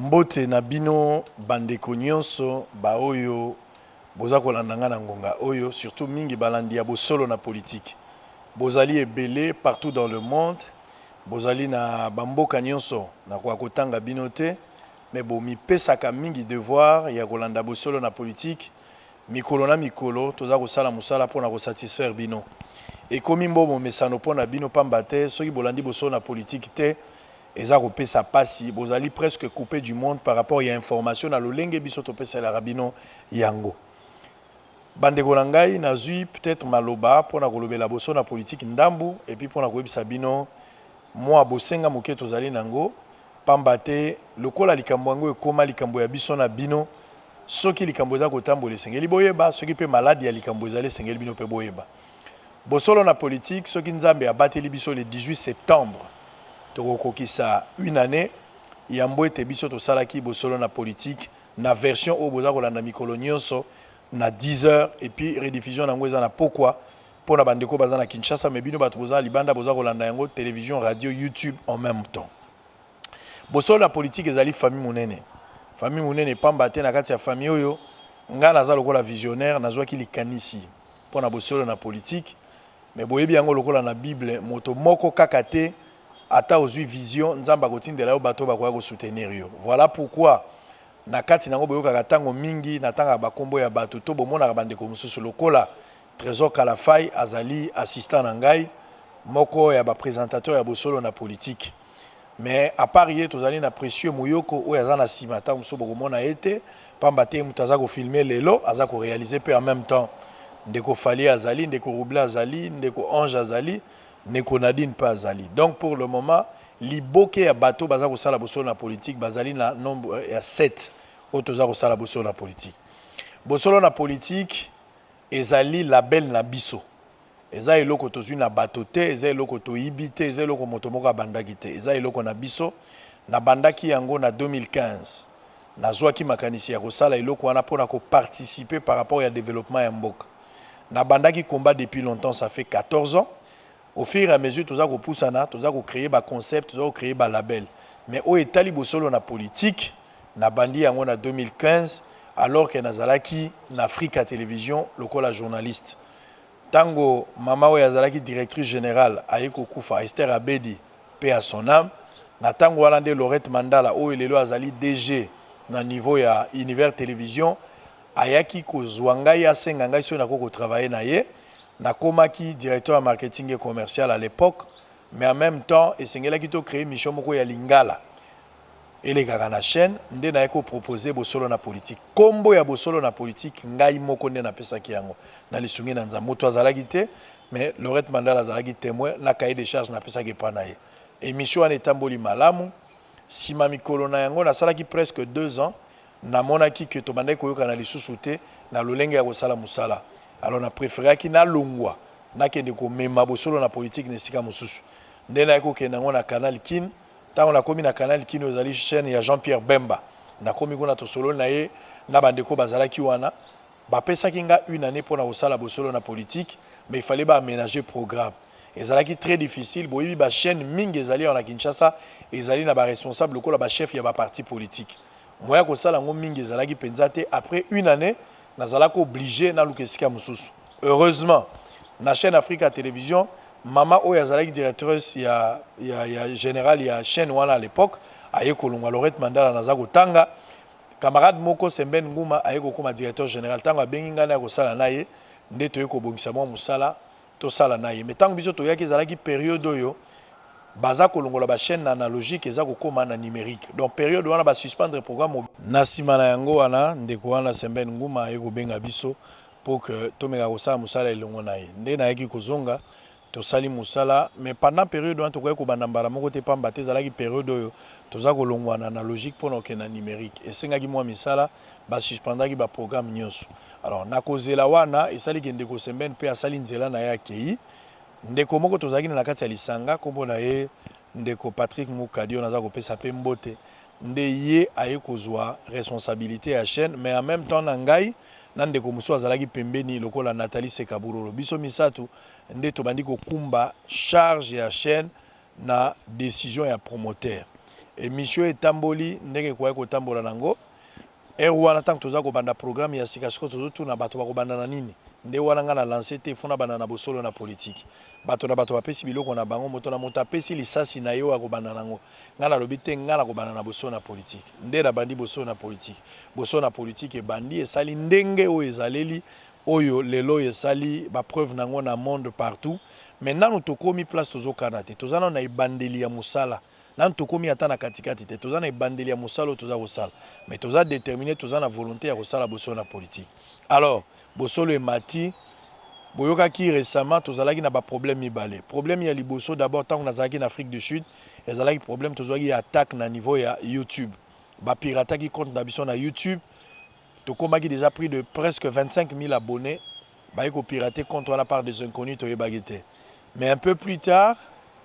Mbote na bino bandeko nyonso baoyo boza kolanda nga na ngonga oyo, surtout mingi balandi ya Bosolo na Politique. Bozali ebele partout dans le monde, bozali na bamboka nyonso, nakoka kotanga bino te, mais bomipesaka mingi devoir ya kolanda Bosolo na Politique. Mikolo na mikolo toza kosala mosala mpo na kosatisfaire bino. Ekomi mbo momesano mpo na bino, pamba te soki bolandi Bosolo na Politique te, eza kopesa pasi, bozali presque coupe du monde par rapport ya information na lolenge biso topeselaka bino yango. Bandeko na ngai, nazwi peut-être maloba mpo na kolobela Bosolo na Politique ndambu, et puis mpo na koyebisa bino mwa bosenga moke tozali nango, pamba te lokola likambo yango ekoma likambo ya biso na bino, soki likambo eza kotambola esengeli boyeba, soki mpe maladi ya likambo ezali esengeli bino mpe boyeba. Bosolo na Politique, soki Nzambe abateli biso, le 18 septembre tokokokisa une année yambo ete biso tosalaki Bosolo na Politique na version oyo boza kolanda mikolo nyonso na 10 heures, et puis rediffusion nango eza na pokwa mpo na bandeko baza na Kinshasa, mais bino bato boza na libanda boza kolanda yango télévision, radio, YouTube en même temps. Bosolo na Politique ezali famille monene, famille monene, pamba te na kati ya famille oyo ngai naza lokola visionnaire, nazwaki likanisi mpo na Bosolo na Politique. Mais boyebi yango lokola na Bible, moto moko kaka te, ata ozwi vision, Nzambe akotindela yo bato bakoya kosoutenir yo. Voilà pourquoi na kati nango boyokaka ntango mingi natangaka bakombo ya bato to bomonaka bandeko mosusu lokola Trésor Kalafai, azali assistant na ngai, moko ya baprésentateur ya Bosolo na Politique. Mais à part ye, tozali na Précieux Muyoko oyo aza na nsima. Ntango mosusu bokomona ye te, pamba te moto aza kofilmer lelo, aza koréaliser mpe en même temps. Ndeko Fali azali, ndeko Roublin azali, ndeko Ange azali, ndeko Nadine mpe azali. Donc pour le moment, liboke ya bato baza kosala Bosolo na Politique bazali na nombre ya 7 oyo toza kosala Bosolo na Politique. Bosolo na Politique ezali label na biso, eza eloko tozwi na bato te, eza eloko toyibi te, eza eloko moto moko abandaki te, eza eloko na biso. Nabandaki yango na 2015, nazwaki makanisi ya kosala eloko wana mpona koparticiper par rapport ya développement ya mboka. Nabandaki combat depuis longtemps, ça fait 14 ans. Au fur et à mesure toza kopusana, toza kocréer baconcept, toza kocréer balabel, mais oyo etali Bosolo na Politique, nabandi yango na 2015 alors ke nazalaki na Africa Télévision lokola journaliste. Ntango mama oyo azalaki directrice générale aye kokufa, Esther Abedi, paix à son âme, na ntango wana nde Lorette Mandala, oyo lelo azali DG na niveau ya Univers Télévision, ayaki kozwa ngai, asenga ngai soki nakoki kotravailler na ye. Nakomaki directeur ya marketing et commercial à l'époque, mais en même temps esengelaki tocréer mission moko ya lingala elekaka na chaîne. Nde naye kopropose Bosolo na Politique. Nkombo ya Bosolo na Politique, ngai moko nde napesaki yango na lisungi na Nzambe. Moto azalaki te, mais Lorette Mandala azalaki témoin na cahier de charge napesaki epa na ye. Émission wana etamboli malamu. Nsima mikolo na yango, nasalaki presque 2 ans, namonaki ke tobandaki koyokana lisusu te na lolenge ya kosala mosala. Alors na préféraki nalongwa, nakende komema Bosolo na Politique na esika mosusu. Nde nayaki kokende yango na Canal Kin. Ntango nakomi na Canal Kin, oyo ezali chaîne ya Jean Pierre Bemba, nakomi kuna, tosololi na ye na bandeko bazalaki wana, bapesaki nga une année mpona kosala Bosolo na Politique, mais il fallait baaménager programme. Ezalaki très difficile. Boyebi, bachaîne mingi ezali awa na Kinshasa ezali na baresponsable lokola bachef ya baparti politique. Moya kosala yango mingi ezalaki mpenza te. Après une année, nazalaki obligé naluka esika mosusu. Heureusement, na chaîne Africa Télévision, mama oyo azalaki directrice ya général ya chaîne wana à l'époque aye kolongwa, Lorette Mandala naza kotanga, camarade moko Sembene Nguma aye kokóma directeur général. Ntango abengi ngai na ya kosala na ye, nde toye kobongisa mwa mosala, tosala na ye. Mais ntango biso toyaki, ezalaki période oyo baza kolongola bachaîne na analogique, eza kokóma na numérique. Donc période wana basuspendre programme. Na nsima na yango wana, ndeko wana Sembene Nguma aye kobenga biso mpo ke tomeka kosala mosala elongo na ye. Nde nayaki kozonga, tosali mosala. Mais pendant période wana, tokoki kobanda mbala moko te, pamba te ezalaki période oyo toza kolongwa na analogique mpona kokende na numérique. Esengaki mwa misala, basuspendaki baprogramme nyonso. Alors nakozela wana esaliki ndeko Sembene mpe asali nzela na ye, akei. Ndeko moko tozalaki na kati ya lisanga, nkombo na ye ndeko Patrick Mukadi, oyo naza kopesa mpe mbote, nde ye aye kozwa responsabilité ya chaîne. Mais en même temps na ngai na ndeko mosusu azalaki pembeni lokola Nathalie Sekaburolo, biso misato nde tobandi kokumba charge ya chaîne na décision ya promoteur. Émission etamboli ndenge ekoki kotambola nango. Heure wana, ntango toza kobanda programme ya sika, sikoyo tozotuna bato bakobanda na nini. Nde wana ngai na lance te fona banda na bosolo na politike. Bato na bato bapesi biloko na bango, moto na moto apesi lisasi na ye oyo akobanda nango. Ngai nalobi te, ngai nakobanda na bosolo na politike. Nde nabandi bosolo na politike. Bosolo na politike ebandi, esali ndenge oyo ezaleli oyo lelo oyo, esali bapreuve nango na monde partout. Mais nanu tokomi place tozokana te, toza nano na ebandeli ya mosala, nanu tokomi ata na katikati te. Toza na ebandeli ya mosala oyo toza kosala, mais toza déterminé, toza na volonté ya kosala bosolo na politike. Alors bosolo emati. Boyokaki récemment tozalaki na baproblème mibale. Problème ya liboso d'abord, ntango nazalaki na Afrique du Sud, ezalaki problème, tozwaki attaque na niveau ya YouTube, bapirataki compte na biso na YouTube. Tokomaki déjà plus de presque 25 000 abonnés, baye kopirater compte wana par des inconnus, toyebaki te. Mais un peu plus tard,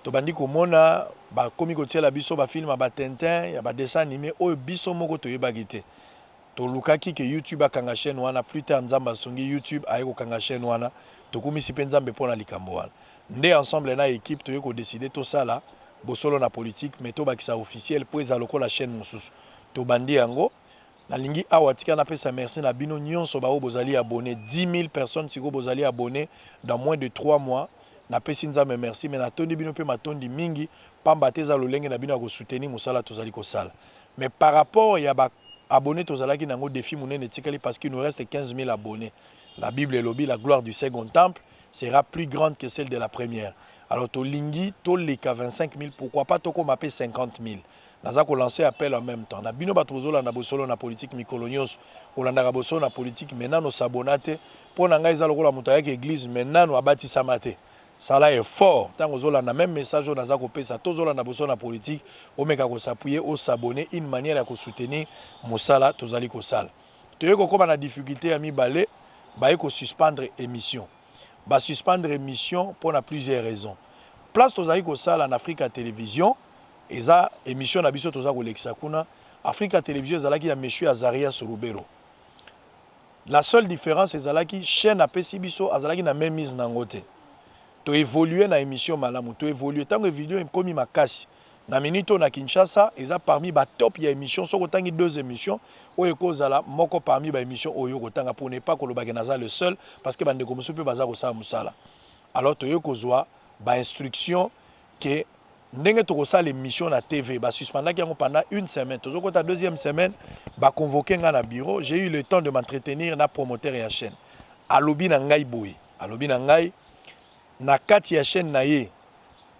tobandi komona bakomi kotiela biso bafilm ya batintin, ya badessin animé oyo biso moko toyebaki te. Tolukaki ke YouTube akanga chaîne wana. Plus tard, Nzambe asungi, YouTube aye kokanga chaîne wana. Tokumisi mpe Nzambe mpo na likambo wana. Nde ensemble na équipe toye kodécider tosala bosolo na politique, mais tobakisa officiel mpo eza lokola chaîne mosusu. Tobandi yango. Nalingi awa tika napesa merci na bino nyonso baoyo bozali abonné, 10 000 personnes sikoyo bozali abonné dans moins de 3 mois. Napesi Nzambe merci, mais natondi bino mpe matondi mingi, pamba te eza lolenge na bino ya kosoutenir mosala tozali kosala. Mais par rapport ya baabonné tozalaki nango, défi monene etikali, parce qu'il nous reste 15 000 abonnés. La Bible elobi: la gloire du second temple sera plus grande que celle de la première. Alors tolingi toleka 25 000, pourquoi pas tokóma mpe 50 000. Naza kolancer appel en même temps na bino bato bozolanda bosolo na politike mikolo nyonso. Olandaka bosolo na politike mais nano os'abonner te, mpo na ngai eza lokola moto ayaki église mais nano abatisama te. Sala effort, ntango ozolanda même message oyo naza kopesa, tozolanda bosolo na politike, omeka kos'appuyer, os'abonner, une manière ya kosoutenir mosala tozali kosala. Toyei kokóma na difficulté ya mibale, baye kosuspendre émission. Basuspendre émission mpona plusieurs raisons. Place tozali kosala na Afrika Télévision, eza émission na biso toza kolekisa kuna. Afrika Télévision ezalaki ya monsieur Azarias Ruberwa. La seule différence ezalaki chaîne apesi biso, azalaki na même mise nango te. Toévolue na émission malamu, toévolue. Ntango évolue, ekomi makasi na minute oyo na Kinshasa, eza parmi batop ya émission. Soki otangi deux émissions oyo, ekozala moko parmi baémission oyo okotanga, pour ne pas kolobaki naza le seul, parce que bandeko mosusu mpe baza kosala mosala. Alors toyei kozwa bainstruction ke ndenge tokosala émission na TV, basuspendaki yango pendant une semaine. Tozokota deuxième semaine, baconvoquer ngai na bureau. J'ai eu le temps de m'entretenir na promoteur ya chaîne. Alobi na ngai boye, alobi na ngai na kati ya chaîne na ye,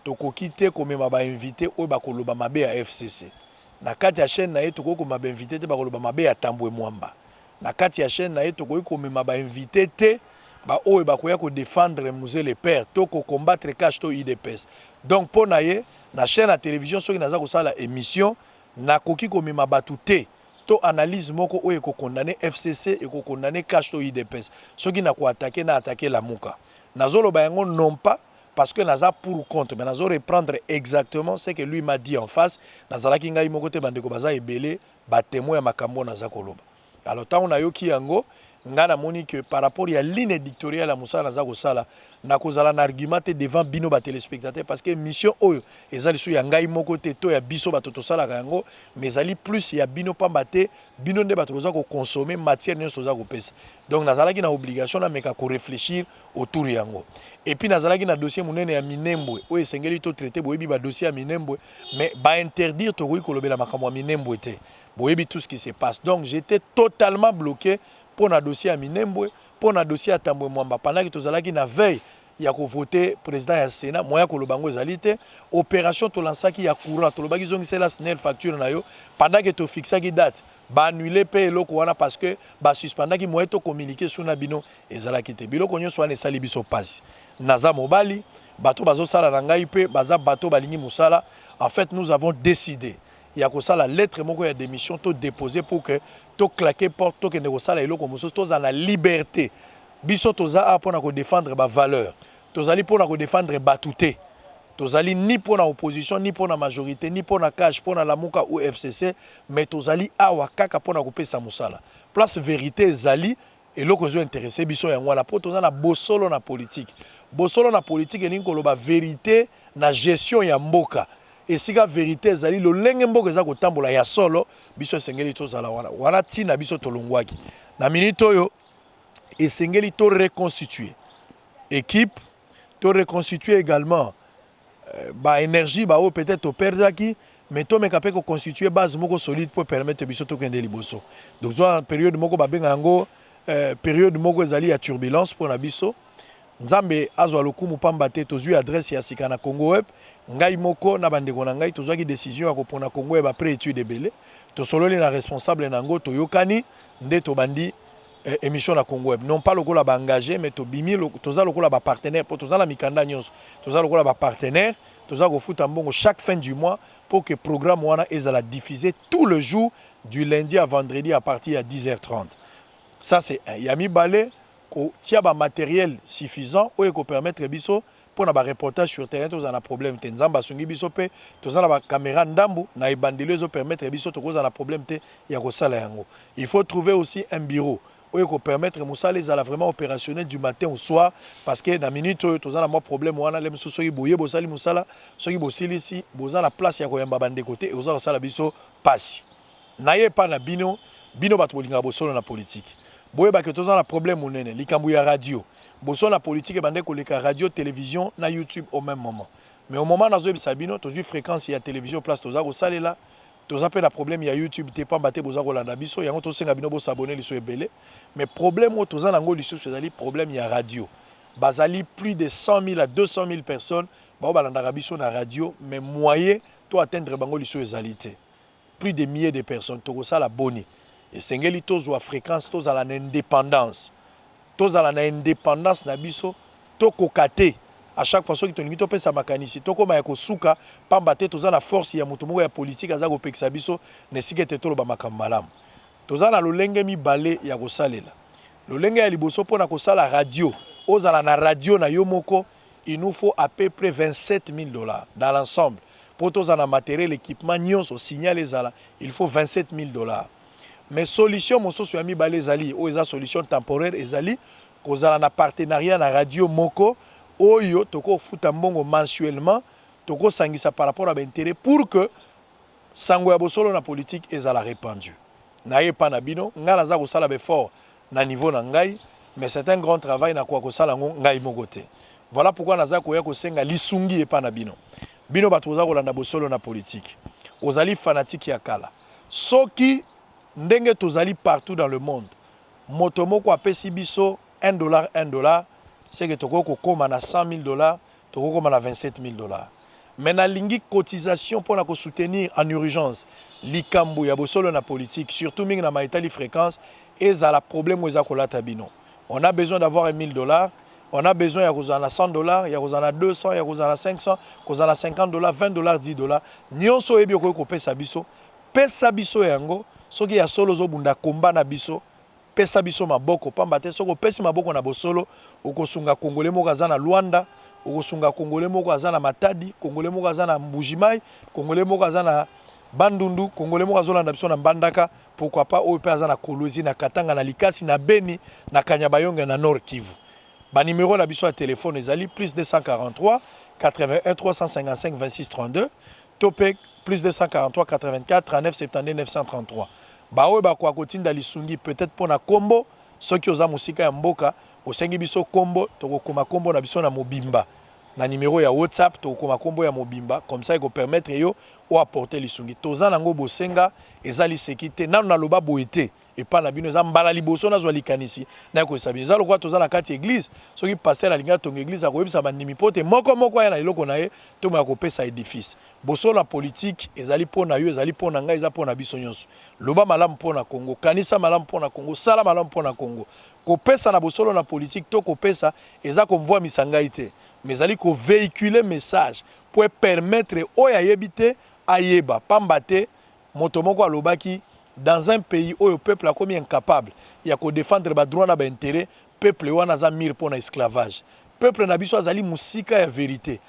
tokoki te komema bainvité oyo bakoloba mabe ya FCC. Na kati ya chaîne na ye, tokoki komema bainvité te bakoloba mabe ya Tambwe Mwamba. Na kati ya chaîne na ye, tokoki komema bainvité te baoyo bakoya kodéfendre Mzee le père to kocombattre CACH to UDPS. Donc mpo na ye, na chaîne ya télévision, soki naza kosala émission, nakoki komema bato te to analyse moko oyo ekocondamner FCC, ekocondamner CACH to UDPS. Soki nakoattaquer, na attaquer Lamuka. Nazoloba yango non pas parce que naza pour ou contre, mais nazo reprendre exactement ce que lui m'a dit en face. Nazalaki ngai moko te, bandeko baza ebele batémoin ya makambo naza koloba. Alors ntango nayoki yango, ngai namoni que par rapport ya ligne éditoriale ya mosala naza kosala, nakozala na argument te devant bino batéléspectateur, parce que mission oyo eza lisusu ya ngai moko te to ya biso bato tosalaka yango, mais ezali plus ya bino, pamba te bino nde bato boza koconsommer matière nyonso toza kopesa. Donc nazalaki na obligation nameka koréfléchir autour yango. Et puis nazalaki na dossier monene ya Minembwe oyo esengeli totraiter. Boyebi badossier ya Minembwe, mais bainterdire, tokoki kolobela makambo ya Minembwe te. Boyebi tout ce qui se passe. Donc j'étais totalement bloqué mpo na dossier ya Minembwe, mpo na dossier ya Tambwe Mwamba. Pendant que tozalaki na veille ya kovoter président ya Sénat, moya koloba yango ezali te. Opération tolansaki ya courant, tolobaki zongisela SNEL facture na yo, pendant que tofixaki date, baannuler mpe eloko wana parce que basuspendaki, moyen tocommuniquer su na bino ezalaki te. Biloko nyonso wana esali biso mpasi. Naza mobali, bato bazosala na ngai mpe baza bato balingi mosala. En fait, nous avons décidé ya kosala lettre moko ya démission, todéposer pour que toclaquer porte, tokende kosala eloko mosusu, tozala na liberté. Biso toza awa mpona kodéfendre bavaleur, tozali mpona kodéfendre bato te. Tozali ni mpona opposition, ni mpona majorité, ni mpona CACH, mpona Lamuka ou FCC, mais tozali awa kaka mpona kopesa mosala. Place vérité ezali, eloko ezointéresser biso yango wana, mpo toza na bosolo na politike. Bosolo na politike elingi koloba vérité na gestion ya mboka. Esika verite ezali, lolenge mboka eza kotambola ya solo, biso esengeli tozala wana. Wana ntina biso tolongwaki. Na minute oyo, esengeli to reconstituer équipe, to reconstituer également ba énergie ba oyo peut-être toperdaki, mais tomeka mpe koconstituer base moko solide pour permettre biso tokende liboso. Donc zwa période moko babenga yango période moko ezali ya turbulence mpona biso. Nzambe azwa lokumu, pamba te tozwi adresse ya sika na Congo Web. Ngai moko na bandeko na ngai tozwaki décision ya kopona Congo Web après étude ebele. Tosololi na responsable na yango, toyokani nde tobandi émission na Congo Web, non pas lokola baengagé, mais tobimi, toza lokola bapartenaire, mpo toza na mikanda nyonso. Toza lokola bapartenaire, toza kofuta mbongo chaque fin du mois pour que programme wana ezala diffusé tout le jour, du lundi à vendredi, à partir ya 10h30. Ça, c'est un. Ya mibale, kotia bamatériel suffisant oyo ekopermettre biso mpona bareportage sur terrain, tozala na problème te. Nzambe asungi biso mpe toza na bacaméra ndambu na ebandeli, ezopermettre biso tokozala na problème te ya kosala yango. Il faut trouver aussi un bureau oyo ekopermettre mosala ezala vraiment opérationnel du matin au soir, parce que na minute oyo toza na mwa problème wana. Le mosusu, soki boye bosali mosala, soki bosilisi, boza na place ya koyamba bandeko te, oza kosala biso pasi. Naye epa na bino, bino bato bolingaka bosolo na politike, boyebake toza na problème monene, likambo ya radio. Bosolo na politike ebande koleka radio, télévision na YouTube au même moment, mais au moment nazoyebisa bino, tozwi fréquence ya télévision, place toza kosalela. Toza mpe na problème ya YouTube te, pamba te boza kolanda biso yango. Tosenga bino bos'abonner liso ebele. Mais problème oyo toza nango lisusu ezali problème ya radio. Bazali plus de 100 000 à 200 000 personnes bao balandaka biso na radio, mais moyen to atteindre bango liso ezali te. Plus de milliers de personnes, tokosala boni? Esengeli tozwa fréquence, tozala na indépendance, tozala na indépendance na biso. Tokoka te à chaque fois soki tolingi topesa makanisi, tokóma ya kosuka, pamba te toza na force ya moto moko ya politike aza kopekisa biso na esika ete toloba makambo malamu. Toza na lolenge mibale ya kosalela. Lolenge ya liboso, mpona kosala radio, ozala na radio na yo moko, il nous faut à peu près 27 000 $ dans l'ensemble. Mpo tozala na matériel, équipement nyonso, signal ezala, il faut 27 000 $. Mais solution mosusu ya mibale ezali, oyo eza solution temporaire, ezali kozala na partenariat na radio moko oyo tokofuta mbongo mensuellement, tokosangisa par rapport à baintérêt, pour que sango ya bosolo na politique ezala répandu. Naye epa na bino, ngai naza kosala baeffort na niveau na ngai, mais c'est un grand travail, nakoka kosala yango ngai moko te. Voilà pourquoi naza koya kosenga lisungi epa na bino, bino bato boza kolanda bosolo na politique. Ozali fanatique ya kala, soki ndenge tozali partout dans le monde, moto moko apesi biso 1 dollar, 1 dollar, c'est que tokoki kokóma na 100 000 $, tokoki kokóma na 27 000 $. Mais nalingi cotisation mpona kosoutenir en urgence likambo ya bosolo na politique, surtout mingi na maetali fréquence. Ezala problème oyo eza kolata bino, on a besoin d'avoir 1000 $, on a besoin ya kozala na 100 $, ya kozala na 200, ya kozala na 500, kozala na 50 $, 20 $, 10 $. Nyonso oyebi okoki kopesa biso, pesa biso yango. Soki ya solo ozobunda komba na biso, pesa biso maboko, pamba te soki opesi maboko na bosolo, okosunga Congolais moko aza na Luanda, okosunga Congolais moko aza na Matadi, Congolais moko aza na Mbujimai, Congolais moko aza na Bandundu, Congolais moko azolanda biso na Mbandaka, pourquoi pas oyo mpe aza na Kolwezi, na Katanga, na Likasi, na Beni, na Kanyabayonge, na Nord Kivu. Banimero na biso ya telefone ezali plus 243 81 355 26 32 to mpe plus 243 84 39 72 933. Baoyo bakoka kotinda lisungi peut-être mpo na nkombo, soki oza mosika ya mboka, osengi biso nkombo, tokokoma nkombo na biso na mobimba na nimero ya WhatsApp. Tokokoma nkombo ya mobimba, comme ça ekopermettre yo oapporter lisungi. Toza nango bosenga, eza liseki te. Nano naloba boye te epai na bino, eza mbala liboso nazwa likanisi nakoyebisa bino. Eza lokola toza na kati ya église, soki pasteur alingi atonga église, akoyebisa bandimi mpo te moko moko aya na eloko na ye, tomoya kopesa édifice. Bosolo na politike ezali mpo na yo, ezali mpo na ngai, eza mpo na biso nyonso. Loba malamu mpo na Kongo, kanisa malamu mpo na Kongo, sala malamu mpo na Kongo. Kopesa na bosolo na politike to kopesa eza komvwamisa ngai te, mais ezali kovéhiculer message po permettre oyo ayebi te ayeba, pamba te moto moko alobaki: dans un pays oyo peuple akomi incapable ya kodéfendre badroit na baintérêt, peuple wana aza mûr mpo na esclavage. Peuple na biso azali mosika ya vérité.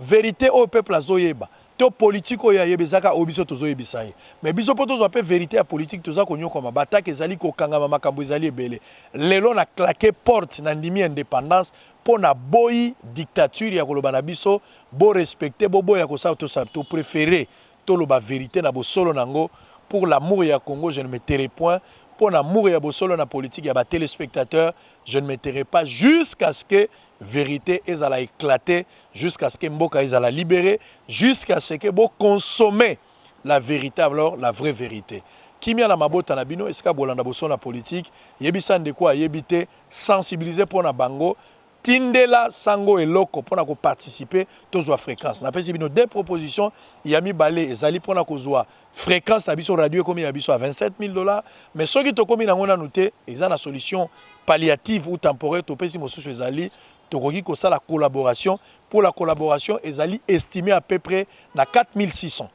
Vérité oyo peuple azoyeba to politike oyo ayeba ezaka oyo biso tozoyebisa ye. Mais biso mpo tozwa mpe vérité ya politike, toza konyokama, batake ezali kokangama, makambo ezali ebele. Lelo na claquer porte, na ndimi indépendance. Mpo na boyi dictature ya koloba na biso bo respecter, boboya kosala tosala. To préférer toloba vérité na bosolo nango. Pour l'amour ya Congo, je ne me tairai point. Mpo na amour ya bosolo na politique ya batéléspectateurs, je ne me tairai pas jusqu'à ce que vérité ezala éclater, jusqu'à ce que mboka ezala libéré, jusqu'à ce que boconsommer la vérité, alors la vraie vérité. Kimia na mabota na bino esika bolanda bosolo na politique. Yebisa ndeko ayebi te, sensibiliser mpo na bango, tindela sango eloko mpona koparticiper. Tozwa fréquence. Napesi bino deux propositions. Ya mibale ezali mpona kozwa fréquence na biso. Radio ekomi ya biso à 27 000 $, mais soki tokomi nango nanu te, eza na solution palliative ou temporaire. Topesi mosusu ezali tokoki kosala collaboration. Pour la collaboration, ezali estimé à peu près na 4600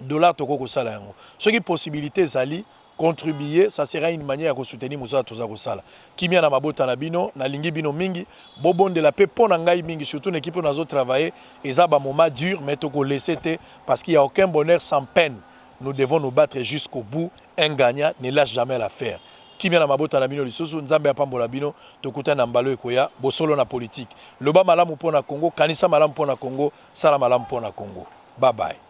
$. Tokoki kosala yango soki possibilité ezali. Contribuer, ça sera une manière ya kosoutenir mosala toza kosala. Kimia na mabota na bino. Nalingi bino mingi. Bobondela mpe mpo na ngai mingi, surtout na équipe oyo nazotravailler. Eza bamoment dur, mais tokolaisser te, parce qu'il y a aucun bonheur sans peine. Nous devons nous battre jusqu'au bout. Un gagnant ne lâche jamais l'affaire. Kimia na mabota na bino lisusu. Nzambe apambola bino. Tokutani na mbalo ekoya. Bosolo na politique. Loba malamu mpo na Congo, kanisa malamu mpo na Congo, sala malamu mpo na Congo. Bye bye.